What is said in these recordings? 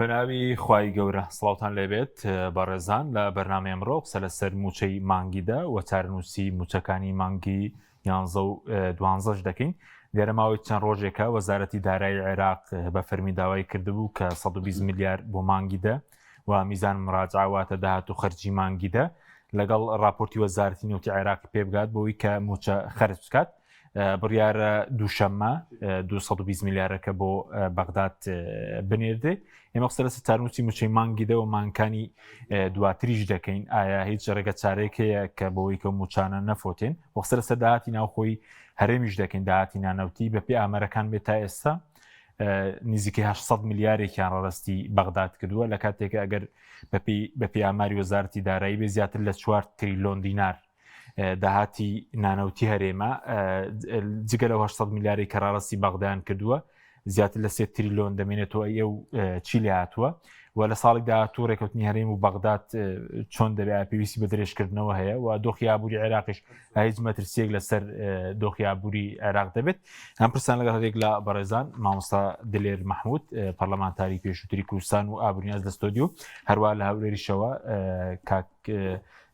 بەناوی خوای گەورە سڵاوتان لێبێت بەڕێزان لە بەرنامەی ئەمڕۆ قسە لەسەر موچەی مانگی دە و چارەنووسی موچەکانی مانگی یانزە و دوانزەش دەکەین دیارە ماوەی چەند ڕۆژێکە وەزارەتی دارایی عێراق بە فەرمی داوای کردبوو کە 120 ملیار بۆ مانگی دە و میزان مراجعە واتە داهات و خەرجی مانگی دە لەگەڵ راپۆرتی وەزارەتی نەوتی عێراقی پێبگات بۆی کە موچە خەرج بکات بڕیارە دووشەممە 220 ملیارەکە بۆ بەغداد بنێردێ ئێمە قسە لەسەر چارنووسی موچەی مانگی دەوە مانکانی دواتریش دەکەین ئایا هیچ ڕێگە چارێک هەیە کە بۆی کە موچانە نەفۆتێن وەخسە لەسەر داهاتی ناوخۆی هەرێمیش دەکەین داهاتی نانەوتی بە پێ ئامارەکان بێت تا ئێستا نزیکەی 800 ملیارێکیان ڕادەستی بەغداد کردووە لە کاتێک ئەگەر بەپی ئاماری وەزارەتی دارایی بێ زیاتر لە 4 تریلۆن دینار داهاتی نانەوتی هەرێمە جگە لە 800 ملیاری کە ڕاڕستی بەغدایان کردووە زیاتر لە سێ تریلۆن دەمێنێتەوە ئەو چی لێ هاتووە و لە ساڵی داهاتوو ڕێکەوتنی هەرێم و بەغداد چۆن دەبێت پێویستی بە درێژکردنەوە هەیە و دۆخی ئابووری عێراقیش هیچ مەترسیەک لەسەر دۆخی ئابووری عێراق دەبێت ئەم پرسان لەگەڵ هەرێک لە بەڕێزان مامۆستا دلێر مححمود پەرلەمانتاری پێشووتری کوردستان و ئابووریناس لە ستۆدیۆ هەروە لە هەولێریشەوە کاک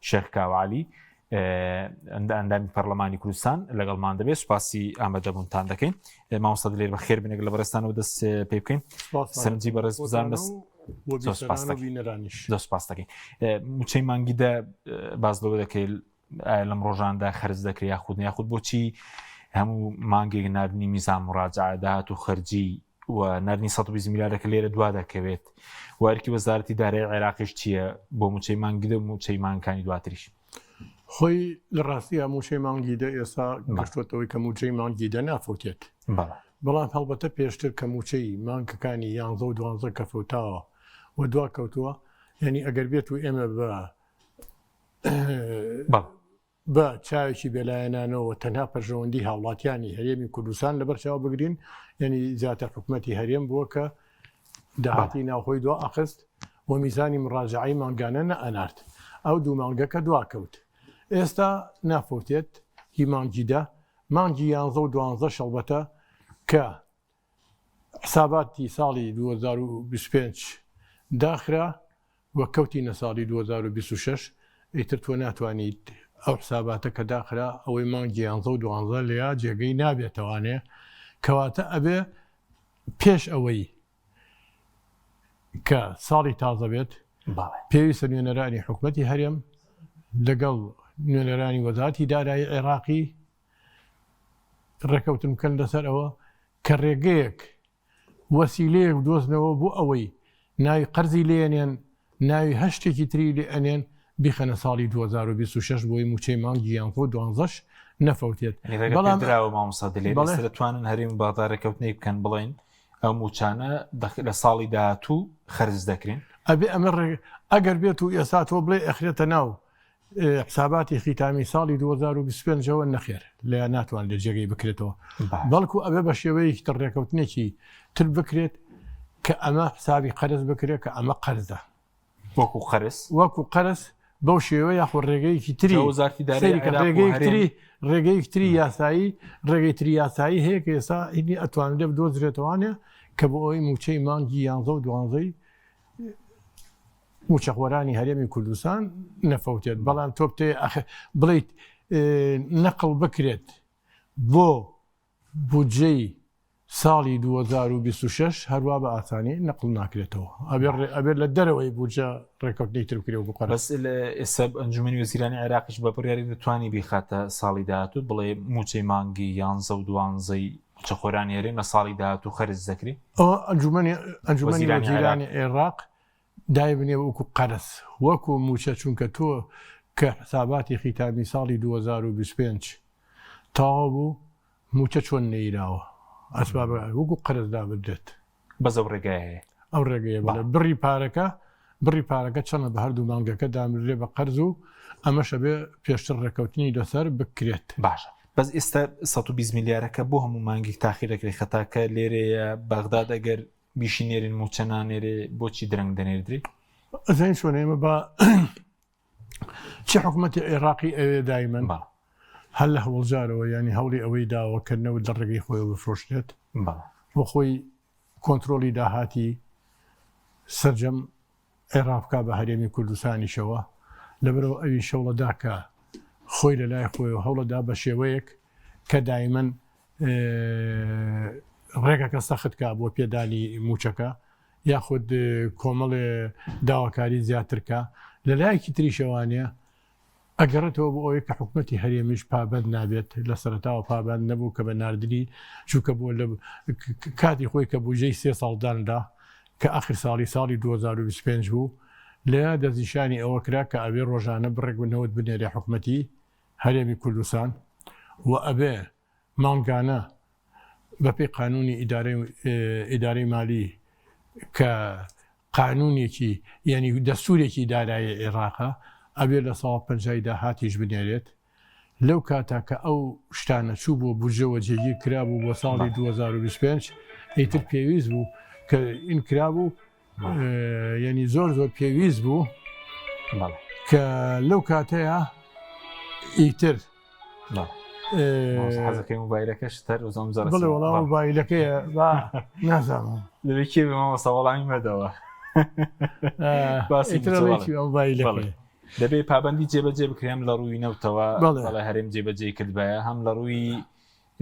شێخ کاوە عەلی ئەندامی پەرلەمانی کوردستان لەگەڵمان دەبێت سوپاسی ئامادەبوونتان دەکەین مامۆستا دلێر بە خێر بنێک لە بەڕێزتانەوە دەست پێ بکەین سەرنجی بەڕێز بزان بەس زۆر سپاس دەکەین موچەی مانگی دە باز لەوە دەکەیت ئایا لەم ڕۆژاندا خەرج دەکرێت یاخود یاخود بۆچی هەموو مانگێک ناردنی میزان مراجعە داهات و خەرجی و ناردنی 120 میلیاردەکە لێرە دوا دەکەوێت و ئەرکی وەزارەتی دارایی عێراقیش چییە بۆ موچەی مانگی دە و موچەی مانگەکانی دواتریش؟ خۆی لە ڕاستیا موچەی مانگی دە ئێستا گەشتۆتەوەی کە موچەی مانگی دە نافەوتێت بەڵام هەڵبەتە پێشتر کە موچەی مانگەکانی یانزە و دوانزە کە فەوتاوە و دوا کەوتووە یعنی ئەگەر بێت و ئێمە بە بە چاوێکی بێلایەنانەوە تەنها پەرژەوەندی هاوڵاتیانی هەرێمی کوردستان لەبەر چاو بگرین یعنی زیاتر حکومەتی هەرێم بووە کە داهاتی ناوخۆی دوا ئەخست و میزانی مڕاجعەی مانگانە نەئەنارد ئەو دوو مانگە کە دوا کەوت ئێستا نافەوتێت هی مانگی دە مانگی یانزە و دوانزە شەڵبەتە کە حساباتی ساڵی 2025 داخرا و کەوتینە ساڵی 2026 ئیتر تۆ ناتوانیت ئەو حساباتە کە داخرا ئەوەی مانگی یانزە و دوانزە لێیا جێگەی نابێتەوانێ کەواتە ئەبێ پێش ئەوەی کە ساڵی تازە بێت پێویستە نوێنەرانی حکومەتی هەرێم لەگەڵ نوێنەرانی وەزارەتی دارایی عێراقی ڕێکەوتن بکەن لەسەر ئەوە کە ڕێگەیەک وەسیلەیەک بدۆزنەوە بۆ ئەوەی ناوی قەرزی لێنێن ناوی هەر شتێکی تری لێ ئەنێن بیخەنە ساڵی 2026 بۆی موچەی مانگی یانزە و دوانزەش نەفەوتێت. یانی ڕێگە بەڵام پێدراوە مامۆستا دلێر بەڵێ. ئێستا دەتوانن هەرێم و بەغدا ڕێکەوتنێک بکەن بڵێن ئەو موچانە لە ساڵی داهاتوو خەرج دەکرێن؟ ئەبێ ئەمە ڕێ ئەگەر بێت و ئێستا تۆ بڵێ ئەخرێتە ناو حساباتی خیتامی ساڵی 2025 ەوە نەخێر لە ناتوانرێت جێگەی بکرێتەوە بەڵکو ئەبێ بە شێوەیەکی تر ڕێکەوتنێکی تر بکرێت کە ئەمە حسابی قەرز بکرێت کە ئەمە قەرزە وەکو قەرز وەکو قەرز بەو شێوە یاخۆ ڕێگەیەکی تری ڕێگەیەکی ڕێگەیەکی تری یاسایی ڕێگەی تری یاسایی هەیە کە ئێستا هینی ئەتوانرێت بدۆزرێتەوانێ کە بۆ ئەوەی موچەی مانگی یانزە و دوانزەی مووچەخۆرانی هەرێمی کوردستان نەفەوتێت، بەڵام تۆ بتەوێت بڵێیت نەقڵ بکرێت بۆ بودجەی ساڵی 2026 هەروا بە ئاسانی نەقڵ ناکرێتەوە ئەبێت لە دەرەوەی بودجە ڕێککەوتنی تر بکرێت وەکو قەرز. بەس ئێستا ئەنجومەنی وەزیرانی عێراقیش بە بڕیاری دەتوانی بیخاتە ساڵی داهاتوو بڵێ مووچەی مانگی یانزە و دوانزەی مووچەخۆرانی هەرێم لە ساڵی داهاتوو خەرج دەکرێ؟ ئەوە ئەنجومەنی ئەنجومەنی وەزیرانی عێراق دایبنێ وەکو قەرز وەکو مووچە چونکە تۆ کە حساباتی خیتامی ساڵی 2025 تەواو بوو مووچە چۆن نەیراوە ئەسبابە وەکو قەرز دابدرێت. بەس ئەو ڕێگایە هەیە. ئەو ڕێگەیە بەڵێ بڕی پارەکە بڕی پارەکە چەنە بە هەردوو مانگەکە دامرێ بە قەرز و ئەمەش ئەبێ پێشتر ڕێکەوتنی لەسەر بکرێت. باشە بەس ئێستا 120 ملیارەکە بۆ هەموو مانگێک تاخیر دەکرێت خەتاکە لێرەیە بەغداد ئەگەر بیشی نێرین موچە نانێرێ بۆچی درەنگ دەنێردرێ؟ ئەزانین چۆن ئێمە بە چی حکوومەتی عێراقی ئەوێ دایمەن هەر لە هەوڵجارەوە ینی هەوڵی ئەوەی داوە کە نەوت لە ڕێگەی خۆی بفرۆشێت بۆ خۆی کۆنتترۆلی داهاتی سەرجەم عێراق بکا بە هەرێمی کوردستانیشەوە، لەبەرئەوە ئەویش هەوڵەدا کە خۆی لە لای خۆیەوە هەوڵەدا بە شێوەیەک کە دایمەن ڕێگەکە سەخت کا بۆ پێدانی مووچەکە یاخود کۆمەڵێ داواکاری زیاتر کا، لە لایەکی تریشەوانە ئەگەڕێتەوە بۆ ئەوەی کە حکومەتی هەرێمیش پابەند نابێت، لە سەرەتاوە پابەند نەبوو کە بە ناردنی، چونکە بۆ لە کاتی خۆی کە بوجەی سێ ساڵ دانرا کە ئاخر ساڵی ساڵی 2025 بوو، لەیا دەستنیشانی ئەوە کرا کە ئەبێ ڕۆژانە بڕێک نەوت بنێرێ حکومەتی هەرێمی کوردستان و ئەبێ مانگانە بەپێی قانونی ئیدارەی ئیدارەی مالی کە قانونێکی یعنی دەستورێکی دارایی عێراقە ئەبێ لە ساڵ پەنجای داهاتیش بنێرێت لەو کاتا کە ئەو شتانە چوو بۆ بودجەوە جێگیر کرابوو بۆ ساڵی 2025 ئیتر پێویست بوو کە ئین کرابوو یعنی زۆر زۆر پێویست بوو کە لەو کاتەیە ئیتر حەزەکەی موبایلەکەش تەر وزم زەر بڵێ وەڵام موبایلەکەیە با نازانم لەوێ کێ مامۆستا وەڵامی مەدەوە باسی موبایلەکەی دەبێ پابندی جێبەجێ بکرێم لە ڕووی نەوتەوە بەڵێ هەرێم جێبەجێ کردبایە هەم لە ڕووی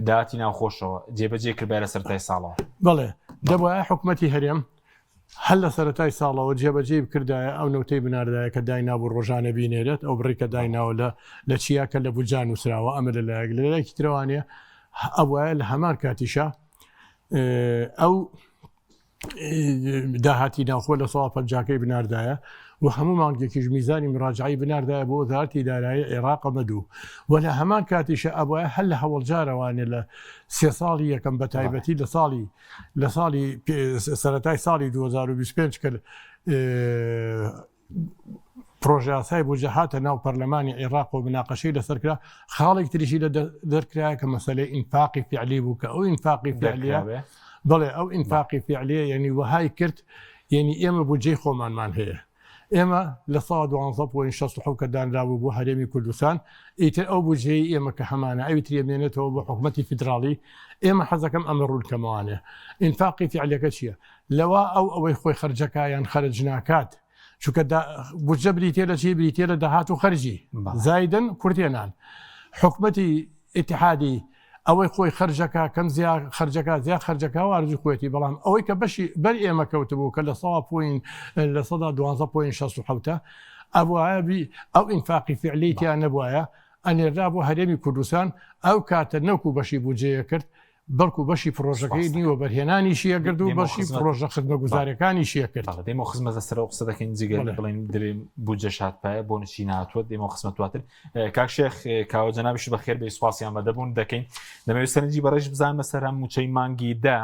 داهاتی ناوخۆشەوە جێبەجێ کردبایە لە سەرەتای ساڵەوە. بەڵێ دەبوایە حکومەتی هەرێم هەر لە سەرەتای ساڵەوە جێبەجێی بکردایە ئەو نەوتەی بناردایە کە داینابوو ڕۆژانە بینێرێت ئەو بڕی کە دایناوە لە لە چیا کە لە بودجا نووسراوە ئەمە لە لایەک لە لایەکی ترەوانە ئەوایە لە هەمان کاتیشا ئەو داهاتی ناوخۆ لە سەوا پەنجاکەی بناردایە و هەموو مانگێکیش میزانی مراجعی بناردایە بۆ وەزارەتی دارایی عێراق ئەمە دوو و لە هەمان کاتیشە ئەبوایە هەر لە هەوڵجارەوانێ لە سێ ساڵی یەکەم بە تایبەتی لە ساڵی لە ساڵی سەرەتای ساڵی 2025 کە پرۆژەیاسای بودجە هاتە ناو پەرلەمانی عێراق و مناقەشەی لەسەر کرا، خاڵێک تریشی لە دەرکرا کە مەسەلەی ئینفاقی فعلی بوو کە ئەو ئینفاقی فعلیە بەڵێ ئەو ئینفاقی فعلیە یعنی وەهای کرد یعنی ئێمە بودجەی خۆمانمان هەیە ئێمە لە سا دوانزە point شەست و حەوت کە دانرابوو بۆ هەرێمی کوردستان ئیتر ئەو بودجەی ئێمە کە هەمانە ئەوی تری ئەمێنێتەوە بۆ حکومەتی فیدراڵی ئێمە حەزەکەم ئەمە ڕوونکەمەوانێ ئینفاقی فعلیەکە چییە لەوا ئەو ئەوەی خۆی خەرجەکا یان خەرج ناکات چونکە بودجە بریتە لە چی بریتە لە داهات و خەرجی زایدن کورتێنان حکومەتی ئیتحادی ئەوەی خۆی خەرجەکە کەم زیا خەرجەکە زیا خەرجەکە و ئارزوی خۆیەتی بەڵام ئەوەی کە بەشی بەر ئێمە کەوتبوو کە لە سەوا point لە سەدا دوانزە point شەست و حەوتە ئەبوایە بی ئەو ئینفاقی فعلی تیا نەبوایە ئەنێرا بۆ هەرێمی کوردستان ئەو کاتە نەوکو بەشی بودجەیە کرد بەڵکو بەشی پڕۆژەکەی دی وەبەرهێنانیشی ئەکرد و بەشی پڕۆژە خزمەتگوزاریەکانیشی ئەکرد. بەڵێ دێمەوە خزمەت لەسەر ئەو قسە دەکەین جگە لە بڵێن دەبێ بودجەش هاتبایە بۆ نشی نهاتووە دێمەوە خزمەت دواتر کاک شێخ کاوە جەنابیش بەخێر بێی سوپاسیان بەدەبوون دەکەین دەمەوێت سەرنجی بەڕێژ بزانمە سەر هەم موچەی مانگی دە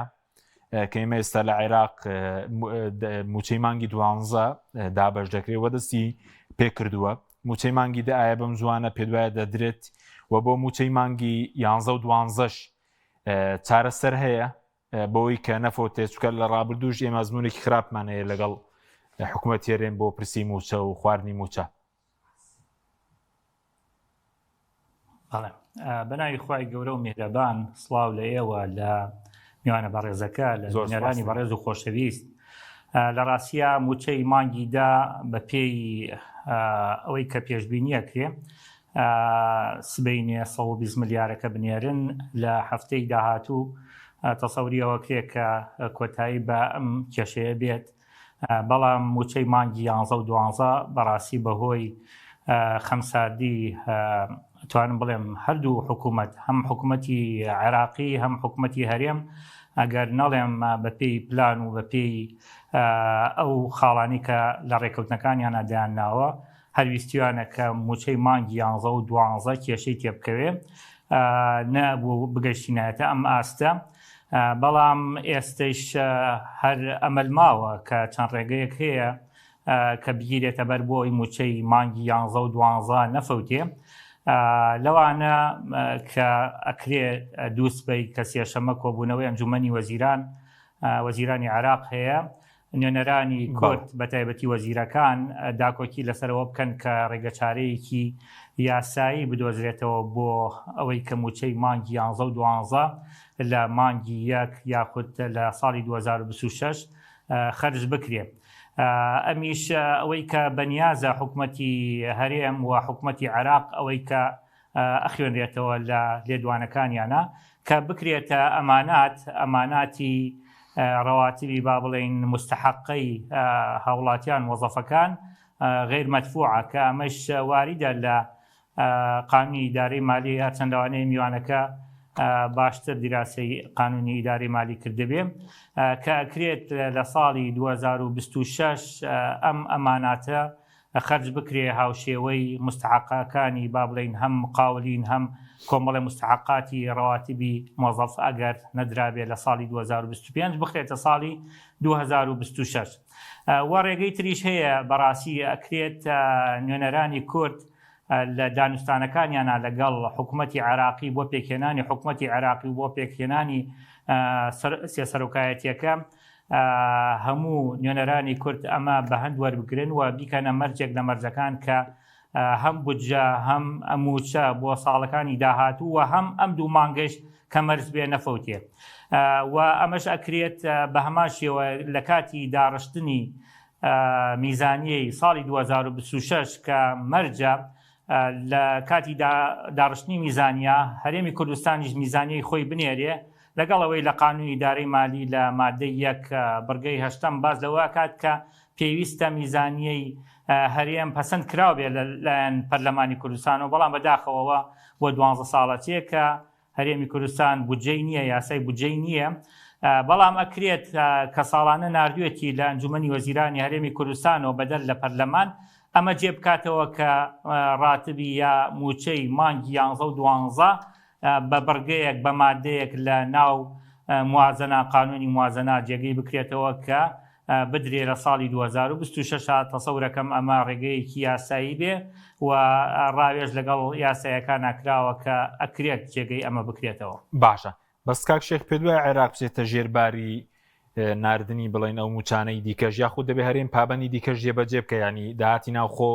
کە ئێمە ئێستا لە عێراق موچەی مانگی دوانزە دابەش دەکرێت وە دەستی پێکردووە موچەی مانگی دە ئایا بەم زوانە پێدوایە دەدرێت و بۆ موچەی مانگی یانزە و دوانزەش چارەسەر هەیە بەوەی کە نەفۆتێ چکە لە ڕابردووش ئێمە ئەزمونێکی خراپمان هەیە لەگەڵ حکوومەت هەرێم بۆ پرسی موچە و خواردنی موچە. بەڵێ بەناوی خوای گەورە و میهرەبان سڵاو لە ئێوە لە میوانە بەڕێزەکە لە زۆرانی بەڕێز و خۆشەویست لە ڕاستە موچەی مانگی دا بە پێی ئەوەی کە پێشببینیە کرێ سبینێ 120 ملیارەکە بنێرن لە هەفتەی داهاتوو تەسەوریەوە کرێ کە کۆتایی بە ئەم کێشەیە بێت بەڵام مووچەی مانگی یانزە و دوانزە بەڕاستی بەهۆی خەمساردی توانم بڵێم هەردوو حکوومەت هەم حکوومەتی عێراقی هەم حکوومەتی هەرێم ئەگەر نەڵێم بەپێی پلان و بەپێی ئەو خاڵانی کە لە ڕێکەوتنەکانیانە دایان ناوە هەر ویستویانە کە مووچەی مانگی یانزە و دوانزە کێشەی تێبکەوێ نەبوو بگەشتینایەتە ئەم ئاستە بەڵام ئێستەیش هەر ئەمەل ماوە کە چەند ڕێگەیەک هەیە کە بگیرێتە بەر بۆ ئەوی مووچەی مانگی یانزە و دوانزە نەفەوتێ لەوانە کە ئەکرێ دووسبەی کە سێشەمە کۆبوونەوەی ئەنجومەنی وەزیران وەزیرانی عێراق هەیە نوێنەرانی کورد بە تایبەتی وەزیرەکان داکۆکی لەسەرەوە بکەن کە ڕێگەچارەیەکی یاسایی بدۆزرێتەوە بۆ ئەوەی کە مووچەی مانگی یانزە و دوانزە لە مانگی یەک یاخود لە ساڵی 2026 خەرج بکرێ. ئەمیش ئەوەی کە بەنیازە حکومەتی هەرێم و حکومەتی عێراق ئەوەی کە ئەخوێنرێتەوە لە لێدوانەکانیانە کە بکرێتە ئەمانات ئەماناتی ڕەواتبی با بڵێین مستحقەی هاوڵاتیان وەزەفەکان غیر مەدفوعە کە ئەمەش واریدە لە قانونی ئیدارەی مالی هەرچەند لەوانەیە میوانەکە باشتر دیراسەی قانونی ئیدارەی مالی کردبێ کە ئەکرێت لە ساڵی 2026 ئەم ئەماناتە خەرج بکرێ هاوشێوەی مستحقەکانی با بڵێین هەم مقاولین هەم کۆمەڵی مستحقاتی ڕەواتبی مۆزەف ئەگەر نەدرابێ لە ساڵی 2025 بخرێتە ساڵی 2026 و ڕێگەی تریش هەیە بەڕاستی ئەکرێت نوێنەرانی کورد لە دانوستانەکانیانا لەگەڵ حکومەتی عێراقی بۆ پێکهێنانی حکومەتی عێراقی و بۆ پێکهێنانی سێ سەرۆکایەتیەکە هەموو نوێنەرانی کورد ئەمە بە هەند وەربگرن و بیکەنە مەرجێک لە مەرجەکان کە هەم بودجە هەم مووچە بۆ ساڵەکانی داهاتوو و هەم ئەم دوو مانگەش کە مەرج بێ نەفەوتێ و ئەمەش ئەکرێت بە هەمان شێوە لە کاتی داڕشتنی میزانیەی ساڵی 2026 کە مەرجە لە کاتی داڕشتنی میزانیە هەرێمی کوردستانیش میزانیەی خۆی بنێرێ لەگەڵ ئەوەی لە قانونی ئیدارەی مالی لە مادەی یەک بڕگەی هەشتەم باس لەوە ئەکات کە پێویستە میزانیەی هەرێم پەسەند کراو بێت لە لایەن پەرلەمانی کوردستانەوە بەڵام بەداخەوەوە بۆ دوانزە ساڵە چێ کە هەرێمی کوردستان بودجەی نییە، یاسای بودجەی نییە، بەڵام ئەکرێت کە ساڵانە ناردوێتی لە ئەنجومەنی وەزیرانی هەرێمی کوردستانەوە بەدەر لە پەرلەمان ئەمە جێ بکاتەوە کە ڕاتبی یا موچەی مانگی یانزە و دوانزە بە بڕگەیەک بە مادەیەک لە ناو موازنە قانونی موازنە جێگەی بکرێتەوە کە بدرێ لە ساڵی 2026 تەسەورەکەم ئەمە ڕێگەیەکی یاسایی بێ و ڕاوێژ لەگەڵ یاسایەکانا کراوە کە ئەکرێت جێگەی ئەمە بکرێتەوە. باشە بەس کاک شێخ پێت وایە عێراق بچێتە ژێر باری ناردنی بڵێن ئەو موچانەی دیکەش یاخود دەبێ هەرێم پابەندی دیکەش جێبەجێ بکە ینی داهاتی ناوخۆ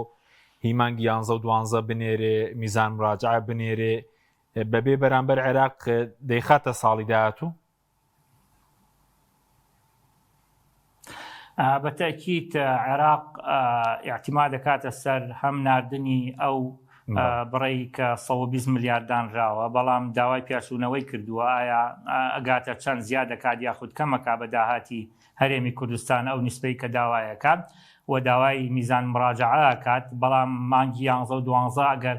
هی مانگی یانزە و دوانزە بنێرێ میزان مراجعە بنێرێ بەبێ بەرامبەر عێراق دەیخاتە ساڵی داهاتوو؟ بە تەئکید عێراق ئیعتیماد دەکاتە سەر هەم ناردنی ئەو بڕەی کە 120 ملیار دانراوە بەڵام داوای پیاچوونەوەی کردووە ئایا ئەگاتە چەند زیاد دەکات یاخود کەمەکە بە داهاتی هەرێمی کوردستان ئەو نیسبەی کە داوایەکات و داوای میزان مراجعە کات بەڵام مانگی یانزە و دوانزە ئەگەر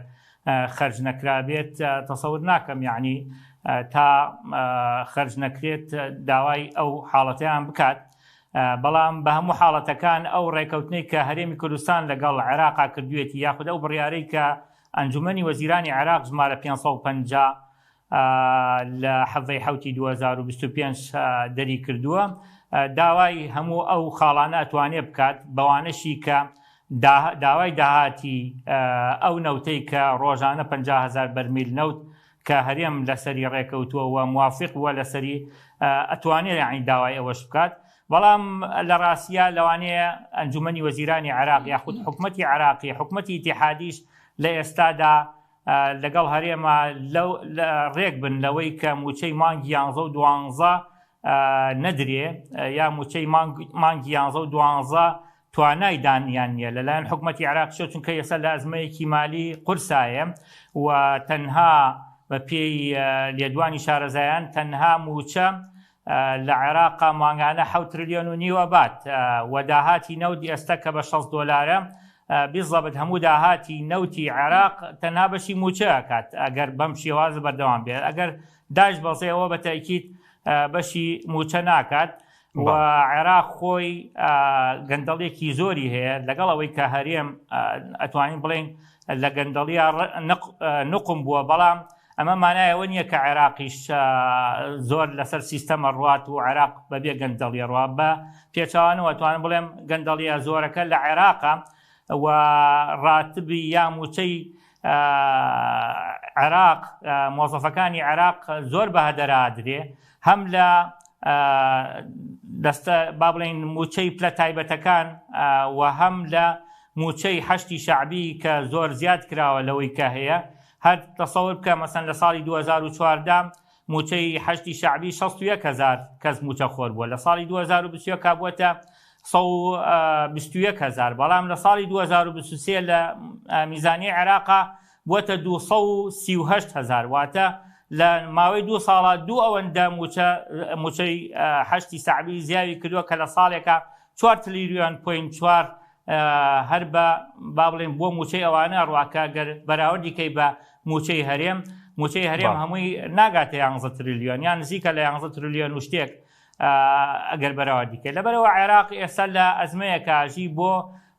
خەرج نەکرابێت تەسەور ناکەم یعنی تا خەرج نەکرێت داوای ئەو حاڵەتیان بکات بەڵام بە هەموو حاڵەتەکان ئەو ڕێکەوتنەی کە هەرێمی کوردستان لەگەڵ عێراقا کردوێتی یاخود ئەو بڕیارەی کە ئەنجومەنی وەزیرانی عێراق ژمارە 550 لە حەڤەی حوتی 2025 دەری کردووە داوای هەموو ئەو خاڵانە ئەتوانێ بکات بەوانەشی کە داوای داهاتی ئەو نەوتەی کە ڕۆژانە 50 هەزار بەرمیل نەوت کە هەرێم لەسەری ڕێکەوتووە و موافق بووە لەسەری ئەتوانێت یعنی داوای ئەوەش بکات بەڵام لە ڕاستیا لەوانەیە ئەنجومەنی وەزیرانی عێراق یاخود حکومەتی عێراقی حکومەتی ئیتیحادیش لە ئێستادا لەگەڵ هەرێمە ڕێک بن لەوەی کە موچەی مانگی یانزە و دوانزە نەدرێ یا موچەی مانگی یانزە و دوانزە توانای دانیان نییە لەلایەن حکومەتی عێراقیشەوە چونکە ئێستا لە ئەزمەیەکی مالی قورسایە و تەنها بە پێی لێدوانی شارەزایان تەنها موچە لە عێراقا مانگانە حەوت ترلیۆن و نیو ئەبات و داهاتی نەوت ئێستا کە بە 60 دۆلارە بیزەبت هەموو داهاتی نەوتی عێراق تەنها بەشی موچە ئەکات ئەگەر بەم شێوازە بەردەوام بێت ئەگەر داش بەزێەوە بە تەئکید بەشی موچە ناکات و عێراق خۆی گەندەڵیەکی زۆری هەیە لەگەڵ ئەوەی کە هەرێم ئەتوانین بڵێن لە گەندەڵیە نقم بووە بەڵام ئەمە مانایەوە نییە کە عێراقیش زۆر لەسەر سیستەمە ڕوات و عێراق بەبێ گەندەڵیە ڕوا بە پێچوانەوە توانم بڵێم گەندەڵیە زۆرەکە لە عێراقە و ڕاتبی یا موچەی عێراق مۆزەفەکانی عێراق زۆر بە هەدەرادرێ هەم لە دەستە با بڵێین موچەی پلە تایبەتەکان و هەم لە موچەی حەشتی شەعبی کە زۆر زیاد کراوە لەوەی کە هەیە هەر تەسەور بکە مەسەن لە ساڵی 2014 موچەی حەشتی شەعبی 61 هزار کەس موچە خۆر بووە لە ساڵی 2021 بووەتە. 121 هەزار، بەڵام لە ساڵی 2023 لە میزانیەی عێراقا بووەتە 238 هەزار، واتە لە ماوەی دوو ساڵا دوو ئەوەندە مووچە مووچەی حەشدی سەعبی زیاوی کردووە کە لە ساڵێکا چوار تلیلیۆن point چوار هەر بە با بڵێن بۆ مووچەی ئەوانە ئەڕوا کە گەر بەراوردی کەی بە مووچەی هەرێم مووچەی هەرێم هەمووی ناگاتە یانزە تریلیۆن یان نزیکە لە یانزە تریلیۆن و شتێک ئەگەر بەراوردی کەی لەبەرەوە عێراق ئێستا لە ئەزمەیەکاژی بۆ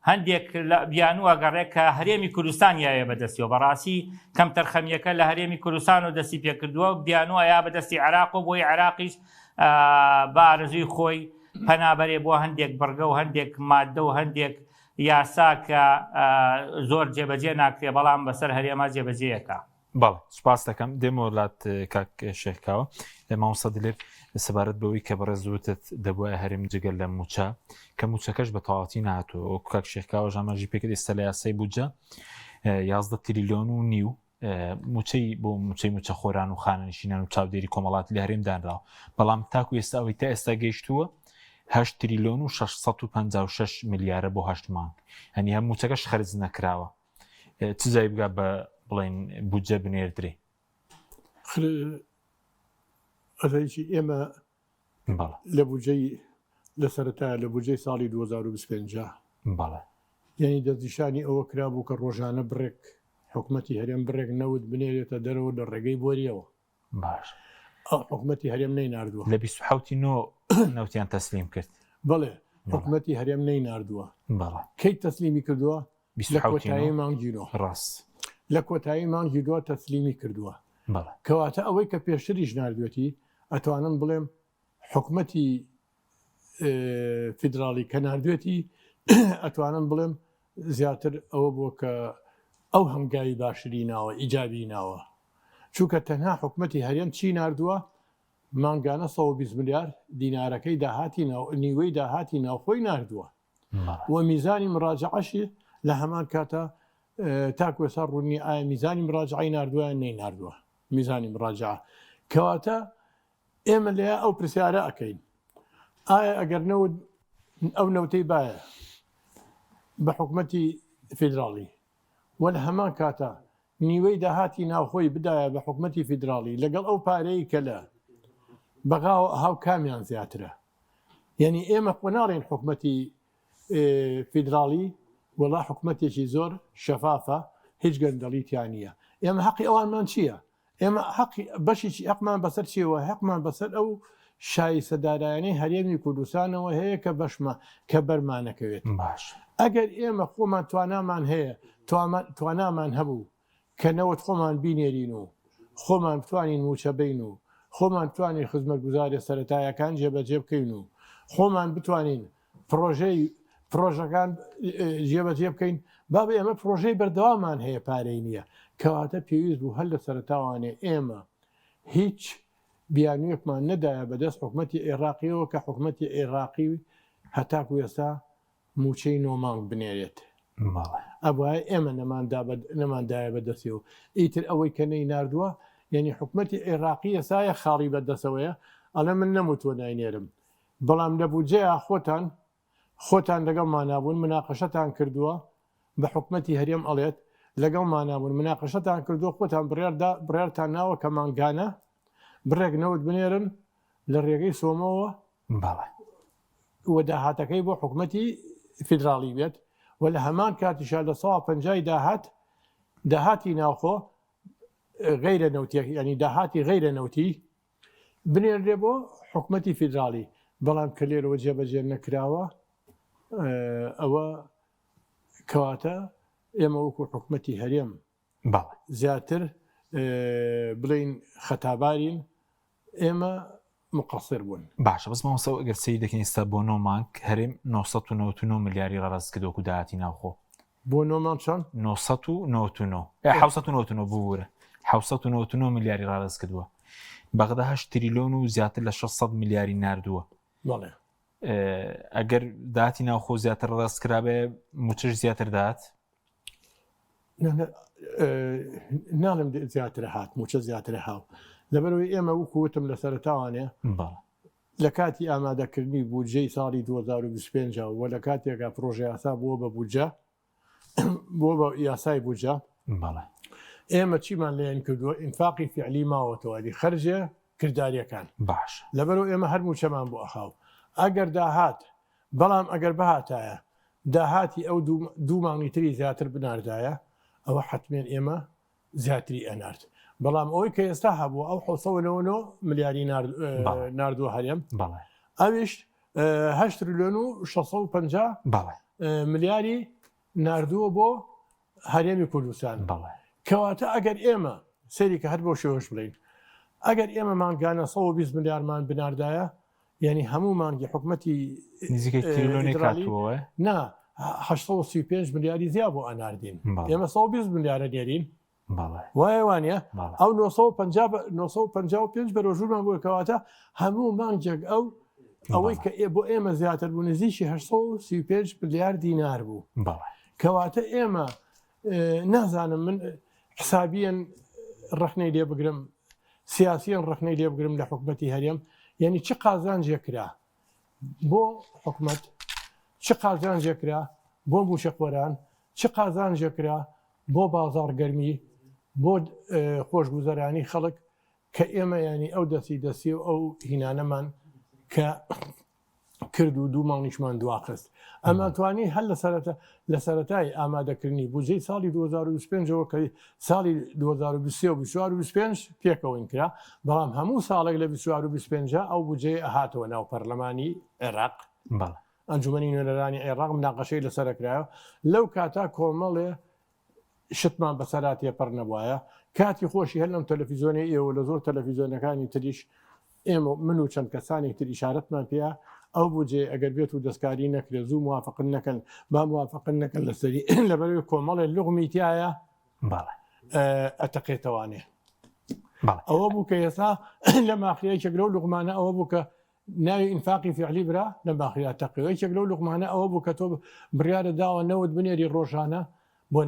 هەندێک لە بیانووە گەڕێک کە هەرێمی کوردستان یاوێ بەدەستیەوە بەڕاستی کەمتەرخەمیەکە لە هەرێمی کوردستان و دەستی پێکردووە بیانووە یا بەدەستی عێراق و بۆی عێراقیش بە ئارەزووی خۆی پەنابەرێ بۆ هەندێک بڕگە و هەندێک ماددە و هەندێک یاسا کە زۆر جێبەجێ ناکرێ بەڵام بەسەر هەرێما جێبەجێیەکە. بەڵێ سوپاس دەکەم دێمەوە لات کاک شێخ کاوە مامۆستا دلێر سەبارەت بەوەی کە بەڕێز وتت دەبوایە هەرێم جگە لە مووچە کە مووچەکەش بە تەواوەتی نهاتووە وەکو کاک شێخ کاوەش ئاماژەی پێکرد ئێستا لە یاسای بودجە 11 تریلیۆن و نیو مووچەی بۆ مووچەی مووچەخۆران و خانەنشینان و چاودێری کۆمەڵاتی لە هەرێم دانراوە بەڵام تاکو ئێستا ئەوەی تا ئێستا گەیشتووە 8 تریلیۆن و 656 ملیارە بۆ هەشت مانگ هەنی هەم مووچەکەش خەرج نەکراوە چ جای بگا بە بڵێن بودجە بنێردرێ ئەزانیی ئێمە لە بودجەی لە سەرەتا لە بودجەی ساڵی 2025 بەڵێ یعنی دەستنیشانی ئەوە کرابوو کە ڕۆژانە بڕێک حکومەتی هەرێم بڕێک نەوت بنێرێتە دەرەوە لە ڕێگەی بۆریەوە باش ئەو حکومەتی هەرێم نەیناردووە لە 27 نۆ نەوتیان تەسلیم کرد بەڵێ حکومەتی هەرێم نەیناردووە بەڵێ کەی تەسلیمی کردووە لە 27 کۆتایی مانگی نۆ ڕاست لە کۆتایی مانگی دووە تەسلیمی کردووە بەڵێ کەواتە ئەوەی کە پێشتریش ناردوێتی ئەتوانم بڵێم حکومەتی فیدراڵی کە ناردوێتی ئەتوانم بڵێم زیاتر ئەوە بووە کە ئەو هەنگاوی باشتری ناوە ئیجابی ناوە چونکە تەنها حکومەتی هەرێم چی ناردووە مانگانە 120 ملیار دینارەکەی داهاتی ناو نیوەی داهاتی ناوخۆی ناردووە و میزانی مراجعەشی لە هەمان کاتە تاکو ئێستا ڕوون نییە ئایا میزانی مراجعەی ناردووە یان نەیناردووە میزانی مراجعە کەواتە ئێمە لەیا ئەو پرسیارە ئەکەین ئایا ئەگەر نەوت ئەو نەوتەی بایە بە حکومەتی فیدراڵی و لە هەمان کاتا نیوەی داهاتی ناوخۆی بدایە بە حکومەتی فیدراڵی لەگەڵ ئەو پارەی کە لە بەغاوە هاو کامیان زیاترە یعنی ئێمە خۆ ناڵێن حکومەتی فیدراڵی وەڵا حکومەتێکی زۆر شەفافە هیچ گەندەڵی تیا نییە ئێمە حەقی ئەوانمان چییە ئێمە حەقی بەشێکی حەقمان بەسەر چیەوە حەقمان بەسەر ئەو شایستە دارایانەی هەرێمی کوردستانەوە هەیە کە بەشمە کە بەرمانەکەوێت باش ئەگەر ئێمە خۆمان توانامان هەیە توانامان هەبوو کە نەوت خۆمان بینێرین و خۆمان بتوانین موچە بین و خۆمان بتوانین خزمەتگوزارە سەرەتایەکان جێبەجێ بکەین و خۆمان بتوانین پڕۆژەی پڕۆژەکان جێبەجێ بکەین بابە ئێمە پڕۆژەی بەردەوامان هەیە پارەی نییە کەواتە پێویست بوو هەر لە سەرەتاوانێ ئێمە هیچ بیانوویەکمان نەدایە بەدەست حکومەتی عێراقیەوە کە حکومەتی عێراقی هەتاکو ئێستا موچەی نۆ مانگ بنێرێت ئەبوایە ئێمە نەماندایە بەدەستیەوە ئیتر ئەوەی کە نەی ناردووە یعنی حکومەتی عێراقی ئێسایە خاڵی بەدەسەوەیە ئەڵێ من نەموتوە ناینێرم بەڵام لە بودجەیا خۆتان خۆتان لەگەڵمانا بوون مناقەشەتان کردووە بە حکومەتی هەرێم ئەڵێت لەگەڵمانا بوون مناقەشەتان کردووە خۆتان بڕیاردا بڕیارتان ناوە کە مانگانە بڕێک نەوت بنێرن لە ڕێگەی سۆمەوە بەڵێ و داهاتەکەی بۆ حکومەتی فیدراڵی بێت و لە هەمان کاتیشا لە سەوا پەنجای داهات داهاتی ناوخۆ غەیرە نەوتیەک ینی داهاتی غەیرە نەوتی بنێررێ بۆ حکومەتی فیدراڵی، بەڵام کە لێرەوە جێبەجێ نەکراوە ئەوە کەواتە ئێمە وەکو حکومەتی هەرێم زیاتر بڵێین خەتابارین ئێمە مقصر بوون. باشە بەس مامۆستا ئەگەر سەیر دەکەین ئێستا بۆ نۆ مانگ هەرێم 999 ملیاری ڕاست کرد وەکو داهاتی ناوخۆ. بۆ نۆ مانگ چەند؟ 999 799 ببورە 799 ملیاری ڕادەست کردووە بەغدا 8 تریلیۆن و زیاتر لە 600 ملیاری ناردووە بەڵێ ئەگەر داهاتی ناوخۆ زیاتر ڕاست کرابێ موچەش زیاتر داات ناڵم زیاتر هات موچە زیاتر هاو لەبەرەوەی ئێمە وەکو وتم لە سەرتاوانێ بەڵێ. لە کاتی ئامادەکردنی بودجەی ساڵی 2025 و لە کاتێکا پرۆژەیاسا بووە بە بودجە بووە بە یاسای بودجە بەڵێ ئێمە چیمان لێن کردووە ئینفاقی فعلی ماوەتەوە دی خەرجێ کرداریەکان باش لەبەرو ئێمە هەر موچەمان بۆ ئەخاو ئەگەر داهات بەڵام ئەگەر بهاتایە داهاتی ئەو دوو مانگی تری زیاتر بناردایە ئەوە حتمێن ئێمە زیاتری ئەنارد بەڵام ئەوەی کە ئێستا هەبوو ئەو 1990 ملیاری ناردووە هەرێم ئەویش 8 تریلیۆن و 650 ملیاری ناردووە بۆ هەرێمی کوردستان کەواتە ئەگەر ئێمە سەری کە هەر بۆ شێوەش بڵین ئەگەر ئێمە مانگانە 120 ملیارمان بناردایە یعنی هەموو مانگی حکومەتی نزیکەی تریلیۆنێک هاتووەوە نا 835 ملیاری زیا بۆ ئەناردین ئێمە 120 ملیارە نێرین وایە وانە ئەو 955 بەرۆژوورمان بۆ کەواتە هەموو مانگێک ئەو ئەوەی کە ئێ بۆ ئێمە زیاتر بوو نزیکی 835 ملیار دینار بوو کەواتە ئێمە نازانم من حسابیەن ڕخنەی لێ بگرم سیاسیەن ڕخنەی لێ بگرم لە حکومەتی هەرێم یعنی چ قازانجێک کرا بۆ حکومەت چ قازانجێک کرا بۆ مووچەخۆران چ قازانجێک کرا بۆ بازاڕ گەرمی بۆ خۆشگوزەرانی خەڵک کە ئێمە ینی ئەو دەستی دەستی و ئەو هینانەمان کە کرد و دوو مانگیشمان دواخست. ئەمانتوانی هەر لە سەرەتا لە سەرەتای ئامادەکردنی بودجەی ساڵی 2025ەوە کە ساڵی 2023 و 24 و 25 پێکەوەین کرا، بەڵام هەموو ساڵێک لە 24 و 25 ئەو بودجەیە ئەهاتەوە ناو پەرلەمانی عێراق. بەڵێ. ئەنجومەنی نوێنەرانی عێراق مناقەشەی لەسەر ئەکرایەوە. لەو کاتە کۆمەڵێ شتمان بەسەرا تێپەڕ نەبوایە کاتی خۆشی هەر لەم تەلەفیزۆنەی ئێوە لە زۆر تەلەفیزۆنەکانی تریش ئێمە من و چەند کەسانێک تر ئیشارەتمان پێیە ئەو بودجەیە ئەگەر بێت و دەستکاری نەکرێت زوو موافقن نەکەن با موافقن نەکەن لەسەری لەبەرەوەی کۆمەڵێ لوغمی تایە بەڵێ ئەتەقێتەوانێ بەڵێ ئەوە بوو کە ئێستا لە ماخریا یەکێک لەو لوغمانە ئەوە بوو کە ناوی ئینفاقی فعلی برا لە ماخریا تەقیەوە یەکێک لەو لوغمانە ئەوە بوو کە تۆ بڕیارە داوە نەوت بنێری ڕۆژانە بۆ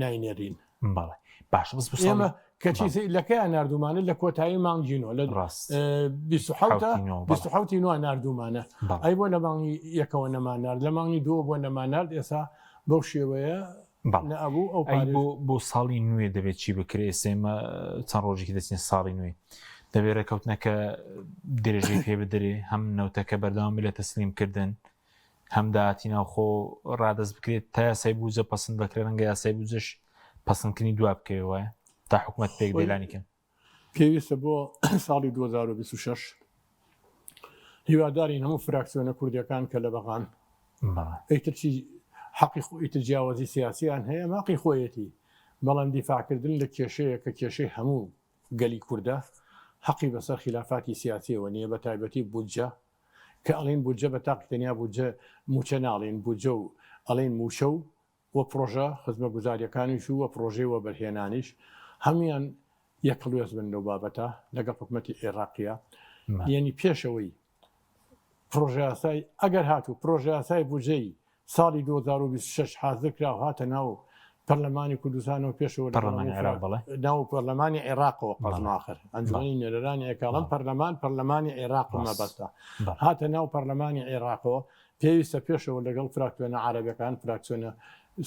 ناینێرین. بەڵێ باشە بەس بۆ ئێمە کەچی لەکەیان ناردومانە لە کۆتایی مانگی نۆ لە ڕاست 27 نوە ناردومانە ئەی بۆ لە مانگی یەکەوە نەمان نارد لە مانگی دووە بۆ نەمان نارد ئێسا بەو شێوەیە نەبوو ئەو ئەی بۆ بۆ ساڵی نوێ دەبێت چی بکرێ ئێستا ئێمە چەند ڕۆژێکی دەچین ساڵی نوێ دەبێت ڕێکەوتنەکە درێژەی پێ بدرێ هەم نەوتەکە بەردەوام لە تەسلیم کردن هەم داهاتی ناوخۆ ڕادەست بکرێت تا یاسای بودجە پەسند بکرێت ڕەنگە یاسای بودجەش پەسندکردنی دوا بکەوێ وایە تا حکومەت پێک خۆی دێلانی کەم پێویستە بۆ ساڵی 2026 هیوادارین هەموو فراکسیۆنە کوردیەکان کە لە بەغان بەڵێ ئیتر چی حەقی خۆ ئیتر جیاوازی سیاسیان هەیە ماقی خۆیەتی بەڵام دیفاعکردن لە کێشەیە کە کێشەی هەموو گەلی کوردە حەقی بەسەر خیلافاتی سیاسیەوە نییە بە تایبەتی بودجە کە ئەڵێن بودجە بە تاقی تەنیا بودجە مووچە ناڵێن بودجە و ئەڵێن مووچە و و پڕۆژە خزمەگوزاریەکانیش و و پڕۆژەی وەبەرهێنانیش هەموویان یەکهەڵوێست بن لەو بابەتە لەگەڵ حکومەتی عێراقیە یعنی پێشەوەی پڕۆژەیاسای ئەگەر هاتوو پڕۆژەیاسای بودجەی ساڵی 2026 حازر کرا و هاتە ناو پەرلەمانی کوردستانەوە پێشەوە لەگەڵ پەرلەمانی هەموو عێراق بەڵێ ناو پەرلەمانی عێراقەوە بەڵێ قەزماخر بەڵێ ئەنجومەنی نوێنەرانی ئێکاڵم پەرلەمان پەرلەمانی عێراق ڕاست مەبەستە بەڵێ هاتە ناو پەرلەمانی عێراقەوە پێویستە پێشەوە لەگەڵ فراکسیۆنە عەرەبەکان فراکسیۆنە